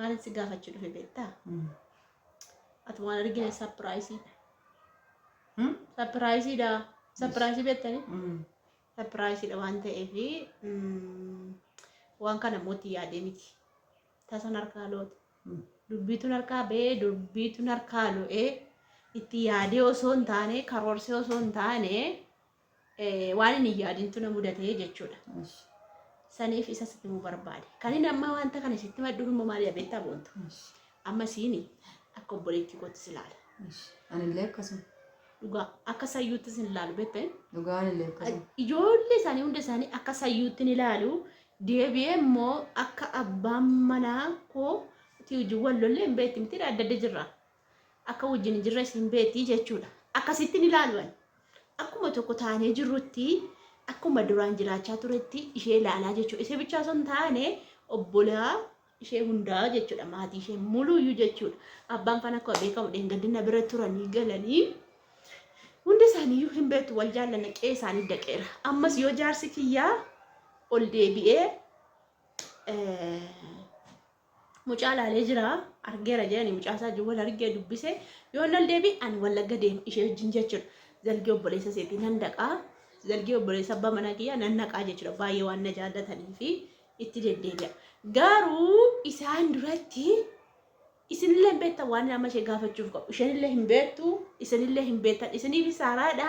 Maalin si gaafachuu dhufe beektaa? Ati waan argine sapiraayisiidha. Sapiraayisiidha. Sapiraayisii beektanii? Sapiraayisiidha waan ta'eef waan kana immoo itti yaadee miti. Tasan harkaa loote. Dubbiituun harkaa ba'ee dubbiituun harkaa lo'ee itti yaadee osoo hin taane karoorsee osoo hin taane waan inni hin yaadintu na mudate jechuudha. Saniif isa sitti himuu barbaade. Kan inni amma wanta kana sitti madduuf immoo maali beektaa boontu? Amma siini akka obboleettii kootti si ilaala. Anillee akkasuma. Dhugaa akka sayyuutti sin ilaalu beektaa? Dhugaa anillee akkasuma. Ijoollee isaanii hunda isaanii akka sayyuutti ni ilaalu. Deebi'ee immoo akka abbaan manaa koo itti wajjin wal lollee hin beekti miti adda adda jirra. Akka wajjin hin jirres hin beekti jechuudha. Akkasitti ni ilaalu ani. Akkuma tokko taanee jirrutti akkuma duraan jiraachaa turetti ishee ilaalaa jechuudha. Ishee bichaa osoo hin taane obbolaa ishee hundaa jechuudha. Maatii ishee muluuyyuu jechuudha. Abbaan kan akkuma beekamu dheengaddi na bira turanii galanii hunda isaaniiyyuu hin beektu wal jaallanna qe'ee isaanii daqeera. Ammas yoo jaarsi kiyyaa ol deebi'ee mucaa laalee jira argeera jedhani mucaa isaa wajjin wal argee dubbise yoo nan deebi ani wallagga deema ishee wajjin jechuudha. Zalgee obboleessa isheetii nan dhaqaa zalgee obboleessa abbaa manaa kiyyaa nan dhaqaa jechuudha baay'ee waan na jaallatanii fi itti deddeebi'a. Garuu isaan duratti isinillee hin beektan waan nama ishee gaafachuuf qabu. Isheenillee hin beektu, isinillee hin beektan. Isiniifis haaraadha,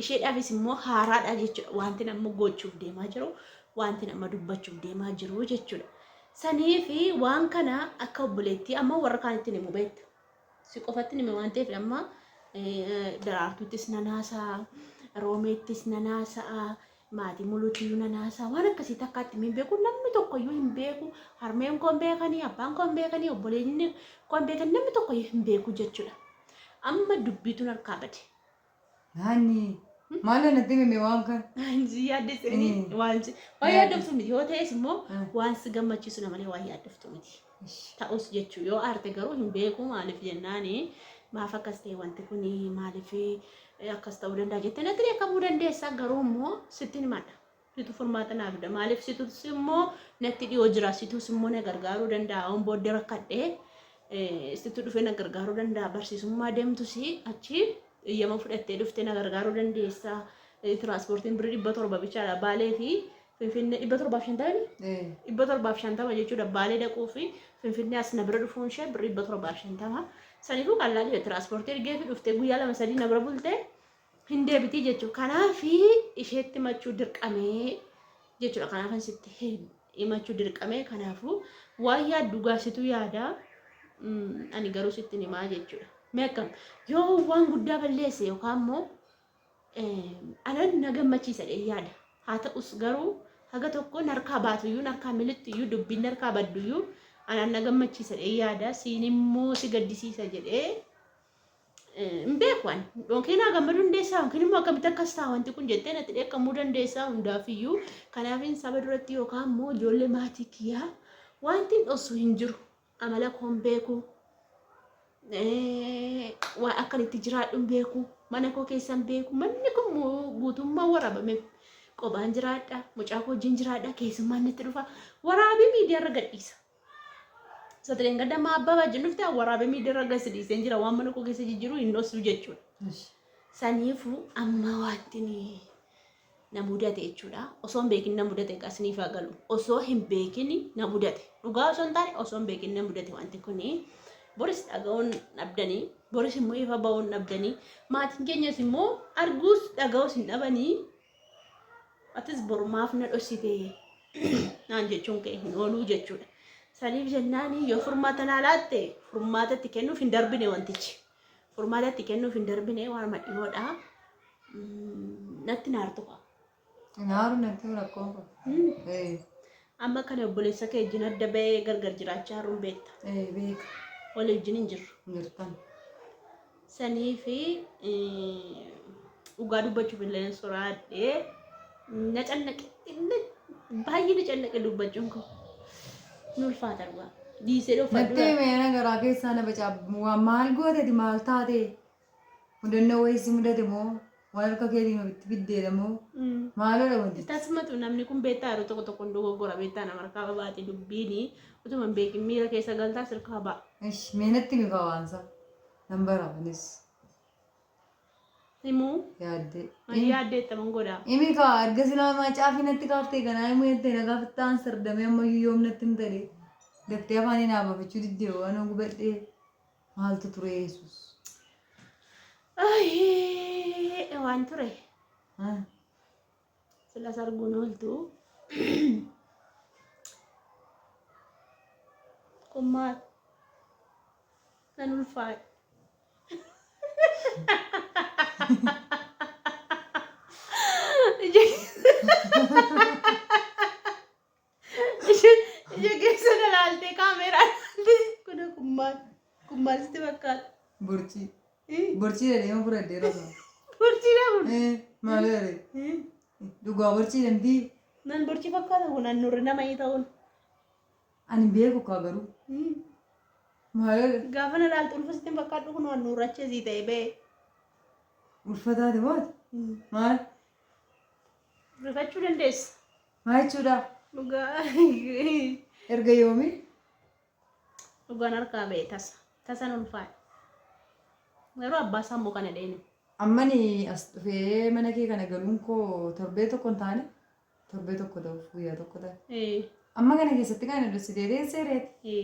isheedhaafis immoo haaraadha jechuudha. Wanti nama gochuuf deemaa jiru, wanti nama dubbachuuf deemaa jiru jechuudha. Saniifi waan kana akka obboleettii amma warra kaanitti himu beekta. Si qofatti hime waan ta'eef amma daraartuuttis nan haasa'a, roomeettis nan haasa'a, maatii muluutiyyuu nan haasa'a. Waan akkasii takkaatti hin beeku namni tokkoyyuu hin beeku. Harmeen koo hin beekanii, abbaan koo hin beekanii, obboleeyyiin koo hin beekan namni tokkoyyuu hin beeku jechuudha. Amma dubbiituun harkaa bade. Naanni maal natti himime waan kana? Si yaaddessanii waan si waan yaaddoftu miti yoo ta'es immoo waan si gammachiisu na malee waan yaaddoftu miti. Ta'us jechuu yoo aarte garuu hin beeku maaliif jennaani maaf akkas ta'e wanti kun maaliif akkas ta'uu danda'a jettee natti dheekkamuu dandeessa garuu immoo sitti himadha. Situ furmaata naa fida maaliif situs immoo natti dhiyoo jira situs immoo na gargaaruu danda'a waan booddee rakkadhee situ dhufee na gargaaruu danda'a barsiisummaa deemtus achi iyyama fudhattee dhuftee na gargaaruu dandeessa tiraanspoortiin birrii 700 bichaadha baalee fi finfinnee 750 750 jechuudha baalee dhaquu fi finfinnee as na bira dhufuun ishee birrii 750 saniifuu qallaa tiraanspoortii ergee fi dhuftee guyyaa lama sadii na bira bultee hin deebitii jechuudha. Kanaaf isheetti himachuu dirqamee jechuudha. Kanaaf sitti himachuu dirqamee kanaafuu waan yaaddu gaasitu yaada ani garuu sitti himaa jechuudha. Mee akkam yoo waan guddaa balleesse yookaan immoo anan na gammachiisa jedhee yaada. Haa ta'us garuu haga tokko narkaa baatuyyuu narkaa milixxuyyuu dubbiin narkaa badduyyuu anaan na gammachiisa jedhee yaada. Siin immoo si gaddisiisa jedhee hin beeku ani. Yookiin naa gammaduu dandeessaa yookiin immoo akkamitti akkas ta'a wanti kun jettee natti dheekkamuu dandeessaa hundaafiyyuu. Kanaafin saba duratti yookaan immoo ijoollee maatii kiyyaa wanti hin dhossu hin jiru. Amala koo hin beeku. Waan akkan itti jiraadhu hin beeku. Mana koo keessa hin beeku. Manni kun guutummaa waraabame. Qobaan jiraadha. Mucaa koo wajjin jiraadha. Keessummaan natti dhufa. Waraabee miidiyaarra gadhiisa. Satireen gadda ammaa abbaa wajjin dhufte waraabee miidiyaarra gadi dhiiseen jira. Waan mana koo keessa jijjiiru hin dhossu jechuudha. Saniifuu amma wanti na mudate jechuudha. Osoo hin beekin na mudate egaa isiniif haa galu. Osoo hin beekin na mudate. Dhugaa osoo hin taane osoo hin beekin na mudate wanti kuni. Boris dhaga'uun dhabdanii, boris immoo ifa ba'uun dhabdanii, maatiin keenyas immoo arguus dhaga'uus hin dhabanii. Atis boru maaf na dhossite naan jechuun kee hin ooluu jechuudha. Saniif jennaan yoo furmaata naa laatte furmaata itti kennuuf hin darbine wantichi. Furmaata itti kennuuf hin darbine waanuma dhiyoodha. Natti naartu qaba. Naaru natti rakkoo qaba. Amma kana obboleessa kee wajjin adda ba'ee gargar jiraachaa jiruun beekta. Beeka. Walii wajjin hin jirru. Jirtan. Sanii fi dhugaa dubbachuuf illee soraadhee na cannaqe baay'ee na cannaqe dubbachuun koo. Nu ulfaata dhugaa. Dhiisee dhokfadhu. Natti himee garaa keessaa na bacaa maal gooteeti maal taate mudannoo wayii si mudate moo? Waan harka keetiin ofitti fiddeedha moo maaloodha wantichi? Tasumatu namni kun beektaa yeroo tokko tokko hin dogoggora beektaa nama harkaa baate dubbiini utuma hin beekin miira keessa galtaa sirkaa ba'a. Ish mee natti himi kaa waansa. Nan bara anis Himuu yaaddee. ani yaaddeettaman godhaa. Himi kaa erga silaa macaafii natti kaaftee ganaa himuu jettee na gaafattaan sardamee ammayyuu yoom natti himta jedhee daftee afaanii naa baafachuu diddee waan gubadhee maaltu ture Yesuus. Ayii, waan ture silas arguun ooltu. Kun maal? Nan ulfaa'e. Ija keessa na laaltee kaameeraa laaltee kun kun maal? Kun maal sitti fakkaata? Borcii. Borcii jedhee ma fudhadhee roga. Borcii dha kun. Maal jedhee? Dhugaa borcii dantii. Nan borcii fakkaata kun annurri nama hin ta'uun. Ani beeku kaa garuu. Maal jedhee? Gaafa na laaltu ulfa sitti hin fakkaadhu kun annurra achi asii ta'e ba'e. Ulfataate mooti? Maal? Rifachuu dandeessa. Maal jechuudha? Dhugaa. Erga yoomii? Dhugaan harkaa ba'e tasa. Tasan ulfaa'e. Garuu abbaa isaa immoo kana dheenu. Ammani as dhufee mana kee kana galuun koo torbee tokko hin taane torbee tokko ta'uuf guyyaa tokko ta'e. Amma kana keessatti kan dhoksitee teessee reeti.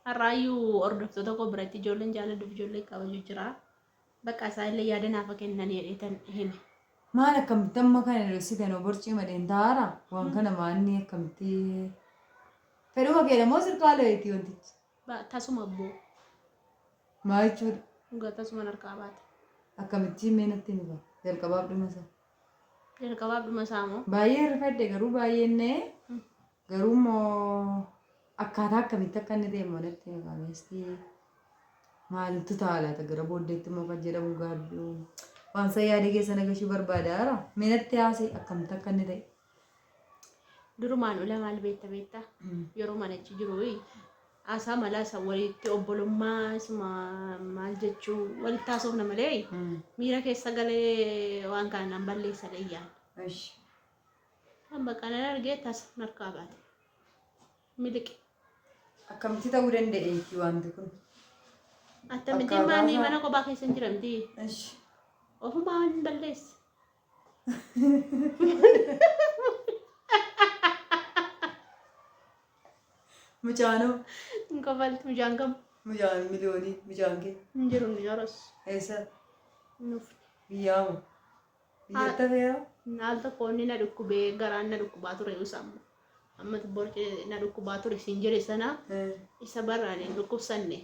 Har'aayyuu hordoftoota koo biratti ijoolleen jaaladhuuf ijoollee kabaju jira. Bakka isaa illee yaada naaf kennanii jedheetan hime. Maal akkamitti amma kana dhoksite noo borcii madeen taa'aara? Waan kana maanni akkamitti fedhuma keedha moo sirkaa lo'eeti wantichi? Tasuma abboo. Maal jechuudha? Dhugaa tasuman harkaa baate. Akkamitti mee natti himi kaa jalqabaaf dhuma isaa. Jalqabaaf dhuma isaa moo? Baay'ee rifadhe garuu baay'een na'e garuu immoo akkaataa akkamitti akka inni ta'e immoo natti himi kaa meestii maaltu ta'a laata gara booddeetti immoo kan jedhamu gaabbii waan san yaada keessa na gashuu barbaada jara mee natti haasa'e akkamitti akka inni ta'e. Durumaan ula maal beekta beekta yeroo mana achi jiru haasaa malaa isa walitti obbolummaa isuma maal jechuu walitti haasofna malee miira keessa galee waan kana nan balleessa dheeyyaan. Ishi. Kan bakka nan argee tasa narkaa baate. Miliqe. Akkamitti ta'uu danda'eeti wanti kun? Attamitti Akkaataa maanii isaa- mana kophaa keessa hin jiramti. Ishi. Ofumaa hin balleesse. Mucaanoo. Hin kofalti mucaan kam Mucaan miliyoonii mucaan kee. hin jiru ni yoros. Eessa? Nuuf. Biyyaa moo? Biyyatti hafeera? Al tokko inni na dhukkubee garaan na dhukkubaa ture isa amma. Amma borcee na dhukkubaa ture siin jedhe sana isa barraan hin dhukkubsanne.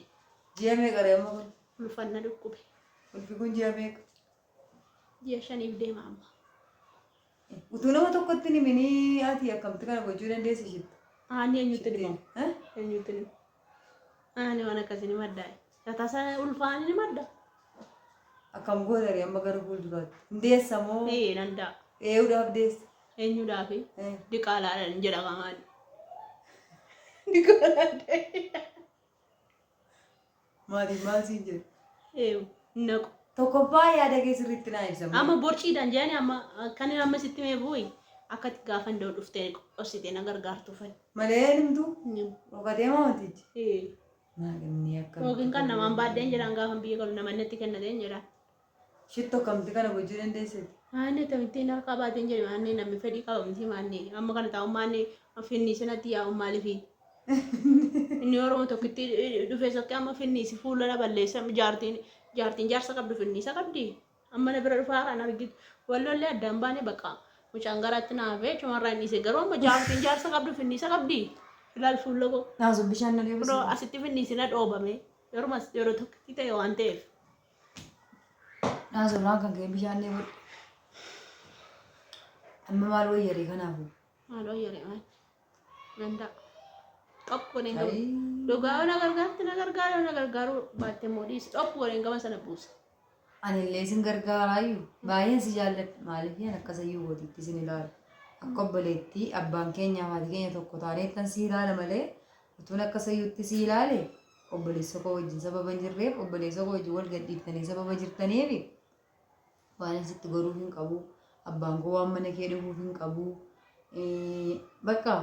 Ji'a meeqa ree amma kun? Ulfan na dhukkube. Ulfi kun ji'a meeqa? Ji'a shaniif deema amma. Utuu nama tokkotti hin himinii ati akkamitti kana gochuu dandeesse ishitti? Ani eenyutti himamu? Eh? Eenyutti himamu? Ani waan akkasii ni maddaa. Tasa ulfaani ni madda. Akkam goota ree amma gara fuulduraatti? Hin deessa moo? Ee danda'a. Eeyuudhaaf deessa? Eenyuudhaafi? Eh. Diqaalaadhaan jedhama maali? Diqaalaadhaan. Maaliif maal siin jedhu? Ee naqu. Tokkoffaa yaada kee sirriitti naa ibsa. Amma borciidhaan jedhani amma kan inni amma sitti mee bu'i akkatti gaafa nda'u dhuftee qossitee na gargaartuufan. Malee himtu dhokatee moo wantichi? Ee. Maal inni akkamitti? Yookiin kan namaan baaddeen jedhaan gaafa biyya galu namaan natti kennateen jedhaan. Shitto akkamitti kana gochuu dandeesseeti? Maanni akkamittiin harkaa baateen jedhe maanni namni fedhii qaba miti maanni amma kana taa'u maanni finniisa natti yaa'u maaliifi? Inni Oromoo tokkitti dhufee sokkee amma finniisi fuula na balleessa jaartiin jaartiin jaarsa qabdu finniisa qabdi. Amma na bira dhufaa haaraan argitu. Wallollee addaan baane bakka mucaan garaatti na hafee achumarraa hin dhiise garuu amma jaartiin jaarsa qabdu finniisa qabdi. Ilaal fuula koo. Naasu bishaan na Kunoo deebisuu. asitti finniisi na dhoobame yeroo yeroo tokkitti ta'e waan ta'eef. Naasu irraan kan ka'e bishaan dheebodhe. Amma maal wayyaree kanaafuu? Maal wayyaree maal? Danda'a. Tokko godheen gama. Ayii. Dhugaa yoo na gargaarte na gargaara yoo na gargaaruu baatte immoo dhiisi. Tokko godheen gama sana buusa. Anillee isin gargaaraayyuu baay'een si jaalladha maaliif an akka sayyuu gootiitti isin ilaala. Akka obboleettii abbaan keenya haati keenya tokko taaneettan si ilaala malee utuun akka sayyuutti si ilaale obboleessa koo wajjin sababa hin jirreef obboleessa koo wajjin wal gadhiiftanii sababa jirtaniif Waan sitti goruuf hin qabu. Abbaan koo waan mana kee dhufuuf hin qabu. Bakka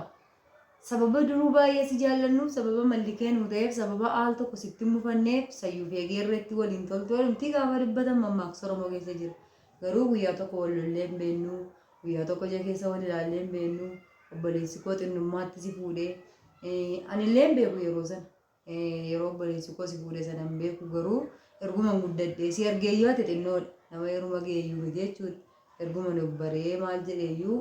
sababa duruu baay'ee si jaallannuuf, sababa malli kee nuu ta'eef, sababa aal tokko sitti hin mufanneef, sayyuu fi egeerreetti waliin toltu jedhamti gaafa dubbatan mammaaksa Oromoo keessa jira. Garuu guyyaa tokko wal lollee hin beennu, guyyaa tokko ija keessa wal ilaallee hin beennu, obboleessi koo xinnummaatti si fuudhee, anillee hin beeku yeroo sana. Yeroo obboleessi koo si fuudhe sana hin beeku, garuu erguman guddadhee si argeeyyuu ati xinnoodha. Nama yeruma geeyyuu miti jechuudha. Erguman of baree maal jedheeyyuu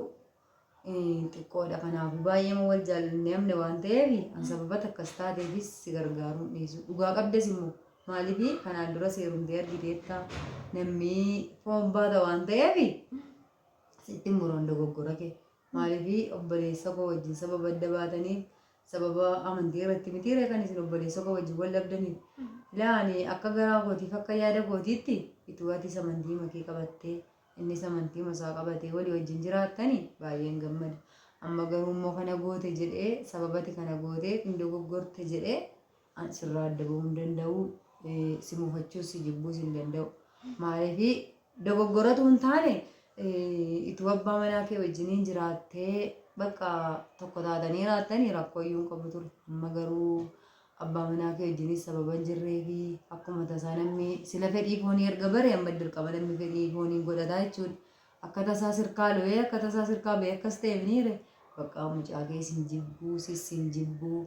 xiqqoodha. Kanaafuu baay'eema wal jaallannee amne waan ta'eef an sababa takkas taateefis si gargaaruun dhiisu. Dhugaa qabdes immoo, maaliif kanaan dura seerumtee argiteetta, namni foon baata waan ta'eef sitti hin muran dogoggora kee. Maaliif obboleessa koo wajjin sababa adda baataniif, sababa amantii irratti mitiiree kan isin obboleessa koo wajjin wal dhabdaniif. Ilaa, ani akka garaa kootiif akka yaada kootiitti ituu atis amantii makee qabattee innis amantii masaa qabatee walii wajjin jiraattani baay'een gammada. Amma garuu immoo kana goote jedhee, sababati kana gootee hin dogoggorte jedhee an sirraa adda bahuu hin danda'u, si mufachuus si jibbuus hin danda'u. Maaliif dogoggoratu hin taane, ituu abbaa manaa kee wajjiniin jiraattee bakka tokko taatanii jiraattanii rakkoo iyyuu hin qabu ture. Amma garuu abbaa manaa kee wajjinis sababa hin jirree fi akkuma tasaa namni sila fedhii foonii erga bare amma dirqama namni fedhii foonii godhataa jechuudha. Akka tasaa sirkaa lo'ee, akka tasaa sirkaa ba'ee akkas ta'e miniire bakka mucaa kee sin jibbuu, sis sin jibbuu.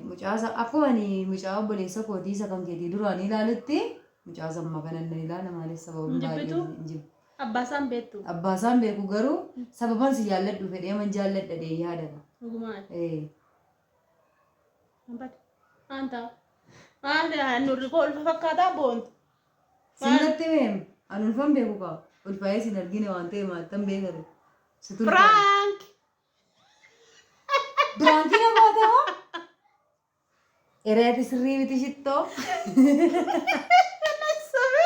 Mucaa akkuma ani mucaa obboleessa kootii isa kan keetii duraanii ilaalutti mucaa samma kanan nan ilaala, maaliif sababa Hin baay'ee jibbituu? hin jibbu. Abbaa isaan beektu. Abbaa isaan beeku, garuu sababan si jaalladhu fedhee man jaalladha dhee yaadata. Dhugumaan. Eh. Maanta. Maal nurri koo ulfa fakkaataa boontu. Sinnatti meem an ulfan beeku kaa, ulfaa'ee sin argine waan ta'e maattan beekate. Situ ulfaa'e. Prank! Biraankii na goote moo? Ereeti sirrii miti shittoo. Sobe.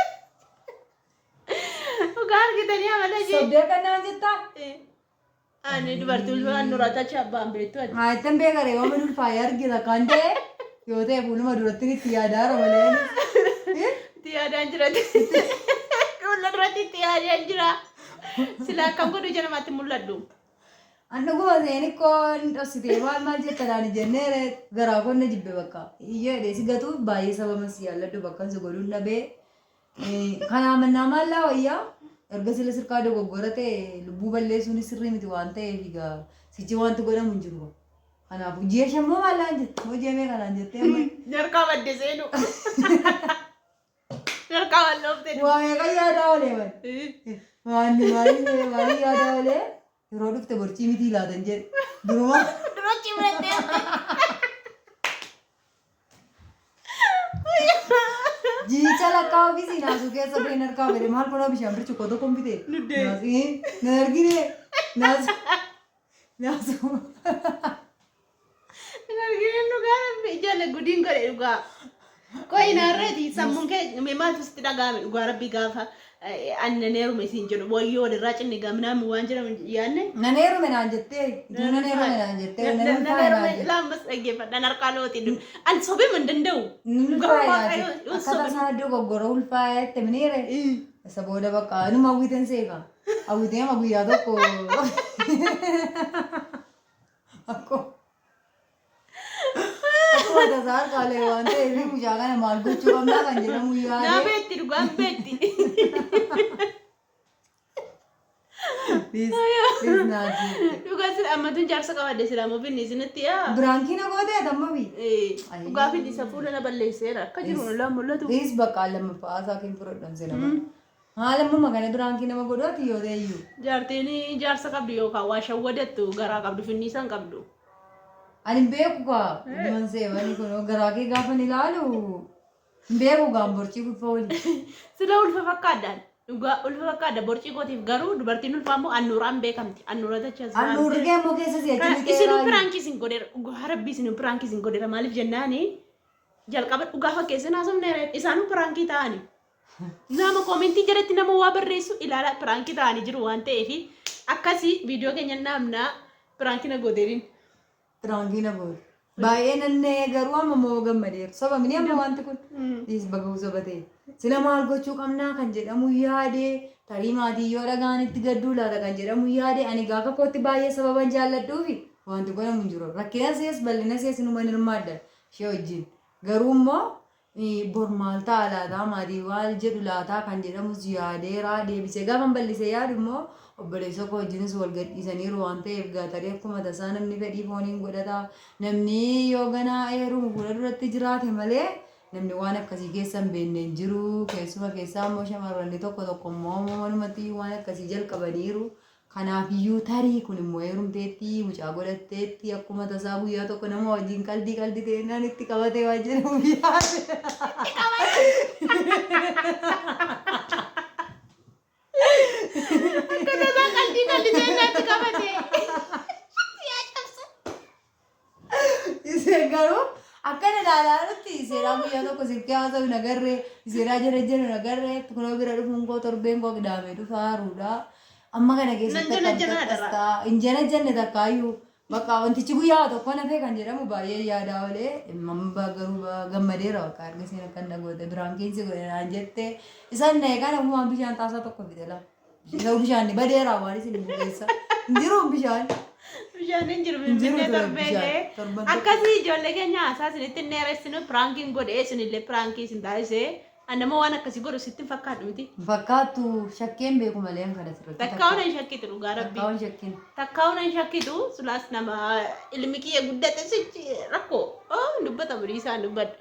Dhugaa argitanii amala ishee. Sobdee akka naan jettaa? Ani dubartii ulfaan nurra tacha abbaan beektu ati. Maattan beekare, yoo min ulfaa'ee argita kan ta'e yoo ta'e fuuluma duratti itti yaadaa jira malee anis. Itti yaadaan jira. Fuula duratti itti yaadaan jira. Sila akkam godhu ija namaatti mul'adhu. An dhuguma seeni koo hin dhoksitee maal maal jetta naan jennee garaa koo na jibbe, bakka. Iyyoo jedhee si gatuuf baay'ee sababa si jaalladhu bakka si godhuun dhabee. Kanaa mannaa maallaa wayyaa, erga sila sirkaa dogoggora ta'e lubbuu balleessuun sirrii miti waan ta'eef egaa sichi wanti godhamu hin jiru. Kanaafuu ji'a shammoo maallaan jette moo ji'a meeqa naan jettee amma? Narkaa badde seenu. Narkaa bal'oofte. Waa meeqa yaadaa oolee man? Waan maaliin maaliin yaadaa oolee, yeroo dhufte borcii mitii laatan jedhe. Duruma Dura cimrattee. Jiicha lakkaa ofii naasuu keessa been harkaa bade, maal kunoo bishaan birciqoo tokko hin bite. Nuddee. Na argine naasu naasu. Hin argine dhugaa Rabbi, ijoollee gudiin godhe dhugaa. Qoyi naarreeti, sammuun kee mee maaltu sitti dhaga'ame dhugaa Rabbi gaafa ani nan heerume siin jedhu, wayyoo walirraa cinni gaminaami waan jedhamu yaadne? Nan heerume naan jettee, ituu nan heerume naan jettee, nan Nan ulfaa'e heerume naan jette. Laammas dhaggeeffadha, harkaa looti. Ani sobee hin danda'u. Nan Dhugaa ulfaa'e naan Waaqayyo jette. yoo Akka sobe. tasaa dogoggora ulfaa'e jette miniire. Isa booda bakka anuma hawwiteen seeka. Hawwitee ama guyyaa tokko. Akkuma tasaa harkaalee waan ta'eef mucaa kana maal gochuu qabnaa kan jedhamu Naa yaade. beetti, dhugaan beetti. Please, please naa jette. Dhugaa sila ammatuun jaarsa qabadde sila moo finni isinitti yaa. Biraankii na gootee atamma fi. Dhugaa finni isa fuula na balleesseera. Akka jiru laa mul'atu. Please, bakka lammaffaa isaa kan fudhadhan se nama. Haala amma kana biraankii nama godhu ati yoo ta'e iyyuu. Jaartiin jaarsa qabdu yookaan waa shawwadattu garaa qabdu, finniisa hin qabdu. Ani hin beeku kaa. Dhuguman seewani kun garaa kee gaafan ilaalu hin beeku gaan borcii ulfa waliin. Sila ulfa fakkaadhaan. Dhugaa ulfa fakkaadha borcii kootiif, garuu dubartiin ulfaa immoo annuuraan beekamti. Annuura tacha. Annuurri kee immoo keessa si achi lixee Isinuu raayu. piraankii isin godheera. Dhugaa Rabbii isinuu piraankii isin godheera. Maaliif jennaani, jalqaba dhugaa fakkeessin haasofneera. Isaanuu piraankii ta'ani. Nama koomentii jalatti nama waa barreessu ilaalaa, piraankii ta'anii jiru waan ta'eef akkasii viidiyoo keenya naamnaa piraankii na gooteerin. Piraankii na goote. Baay'ee nannee garuu amma immoo gammadeera. Sababni amma wanti kun dhiis baga soba ta'e. Sila maal gochuu qabnaa kan jedhamu yaadee, tarii maatii yoo dhagaan itti gadduu laata kan jedhamu yaadee, ani gaafa kootti baay'ee sababan jaalladhuufi wanti godhamu hin jiru. Rakkina sees bal'ina sees numan hirmaadda ishee wajjin. Garuu immoo bor maal ta'a laataa, maatii maal jedhu laataa kan jedhamus yaadeera. Deebisee gaafa bal'isee yaadu immoo obboleessa koo wajjinis wal gadhiisaniiru waan ta'eef, gaatarii akkuma tasaa namni fedhii fooniin godhata. Namni yoo ganaa heerumu fuula duratti jiraate malee namni waan akkasii keessa hin beekne hin jiru. Keessuma keessaa immoo shamarranni tokko tokko immoo manumatti waan akkasii jalqabaniiru. Kanaafiyyuu tarii kun immoo heerumteetti, mucaa godhatteetti, akkuma tasaa guyyaa tokko nama wajjin qaldii qaldii ta'ennaan itti qabatee waan jedhamu yaade. Akka tasaa qaldii qaldii ta'ennaan itti qabate. Yaa cabsa. Isheen garuu akkana ilaalaa jirti. Seeraa guyyaa tokko silkii haasa'u hin agarree, seeraa jala jedhu hin agarree, kunoo bira dhufuun koo torbeen koo qidaamee dhufaa haruudha. Amma kana keessatti Nan akkamitti jana akkas jana. ta'a? Hin jana jenne takkaayyuu. Bakka wantichi guyyaa tokko nafee kan jedhamu baay'ee yaadaa olee, amma garuu gammadeera bakka erga isheen akka na goote biraan keessi godhe naan jette. Isaan na eegaan ofumaan bishaan xaasaa tokko fide lama. Yoo bishaan ni badeera waan isin hin keessa. Hin jiru bishaan. Bishaan hin jiru. Hin jiru Finfinnee ture torbee bishaan. ga'ee. Torban tokko. Akkasii ijoollee keenya haasaa isinitti hin dheeressinu, piraankiin godhee isinillee piraankii isin taasisee. Ani nama waan akkasii godhu sitti hin fakkaadhu miti. Fakkaattu shakkeen beeku malee an kana sirriitti. Takkaa'uun hin shakkitu, dhugaa rabbii. Takkaa'uun shakkiin. Takkaa'uun hin shakkitu, sulaas nama ilmi kiyya guddate sichi rakkoo. Oh, dubbata burii isaan dubbadhu.